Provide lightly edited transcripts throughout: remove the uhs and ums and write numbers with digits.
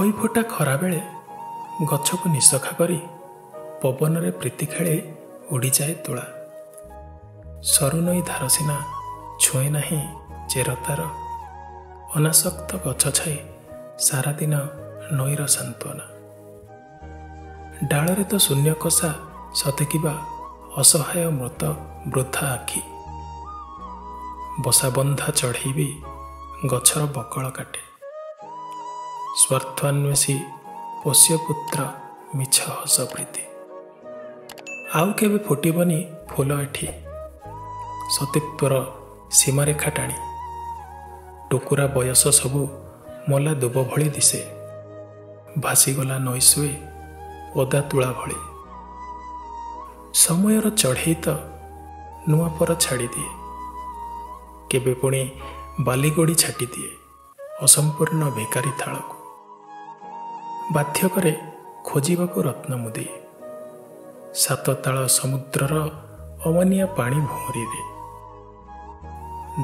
ଖଇଫୁଟା ଖରାବେଳେ ଗଛକୁ ନିଶଖା କରି ପବନରେ ପ୍ରୀତି ଖେଳେ ଉଡ଼ିଯାଏ ତୁଳା। ସରୁ ନଈ ଧାର ସିନା ଛୁଏଁ ନାହିଁ ଚେର ତାର, ଅନାସକ୍ତ ଗଛ ଛାଇ ସାରାଦିନ ନଈର ସାନ୍ତ୍ୱନା। ଡାଳରେ ତ ଶୂନ୍ୟ କଷା ସତେ କିବା ଅସହାୟ ମୃତ ବୃଦ୍ଧା ଆଖି। ବସାବନ୍ଧା ଚଢ଼େଇ ବି ଗଛର ବକଳ କାଟେ। ସ୍ୱାର୍ଥାନ୍ୱେଷୀ ପୋଷ୍ୟପୁତ୍ର ମିଛ ହସ ପ୍ରୀତି। ଆଉ କେବେ ଫୁଟିବନି ଫୁଲ ଏଠି ସତୀତ୍ୱର ସୀମାରେଖା ଟାଣି। ଟୁକୁରା ବୟସ ସବୁ ମଲା ଦୁବ ଭଳି ଦିଶେ, ଭାସିଗଲା ନଈସୁଏ ଓଦା ତୁଳା ଭଳି। ସମୟର ଚଢ଼େଇ ତ ନୂଆ ପର ଛାଡ଼ିଦିଏ, କେବେ ପୁଣି ବାଲିଗୋଡ଼ି ଛାଟିଦିଏ ଅସମ୍ପୂର୍ଣ୍ଣ ଭିକାରୀ ଥାଳକୁ। ବାଧ୍ୟ କରେ ଖୋଜିବାକୁ ରତ୍ନ ମୁଦି ସାତତାଳ ସମୁଦ୍ରର ଅମାନିଆ ପାଣି ଭଉଁରୀରେ।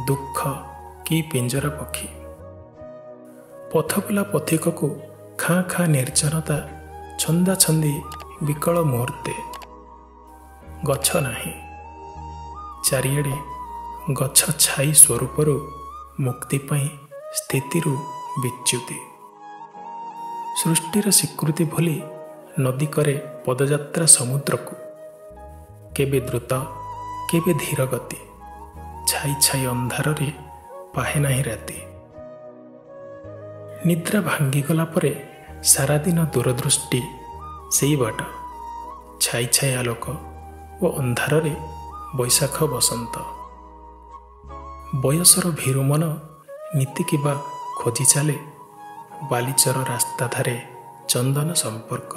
ଦୁଃଖ କି ପିଞ୍ଜରା ପକ୍ଷୀ, ପଥବୁଲା ପଥିକକୁ ଖାଁ ଖାଁ ନିର୍ଜନତା ଛନ୍ଦାଛନ୍ଦି ବିକଳ ମୁହୂର୍ତ୍ତେ। ଗଛ ନାହିଁ, ଚାରିଆଡ଼େ ଗଛ ଛାଇ ସ୍ୱରୂପରୁ ମୁକ୍ତି ପାଇଁ ସ୍ଥିତିରୁ ବିଚ୍ୟୁତି। ସୃଷ୍ଟିର ସ୍ୱୀକୃତି ଭୁଲି ନଦୀ କରେ ପଦଯାତ୍ରା ସମୁଦ୍ରକୁ, କେବେ ଦ୍ରୁତ କେବେ ଧୀର ଗତି। ଛାଇ ଛାଇ ଅନ୍ଧାରରେ ପାହେ ନାହିଁ ରାତି। ନିଦ୍ରା ଭାଙ୍ଗିଗଲା ପରେ ସାରାଦିନ ଦୂରଦୃଷ୍ଟି ସେଇ ବାଟ, ଛାଇ ଛାଇ ଆଲୋକ ଓ ଅନ୍ଧାରରେ ବୈଶାଖ ବସନ୍ତ। ବୟସର ଭୀରୁ ମନ ନୀତି କିବା ଖୋଜି ଚାଲେ ବାଲିଚର ରାସ୍ତା ଧାରେ ଚନ୍ଦନ ସମ୍ପର୍କ।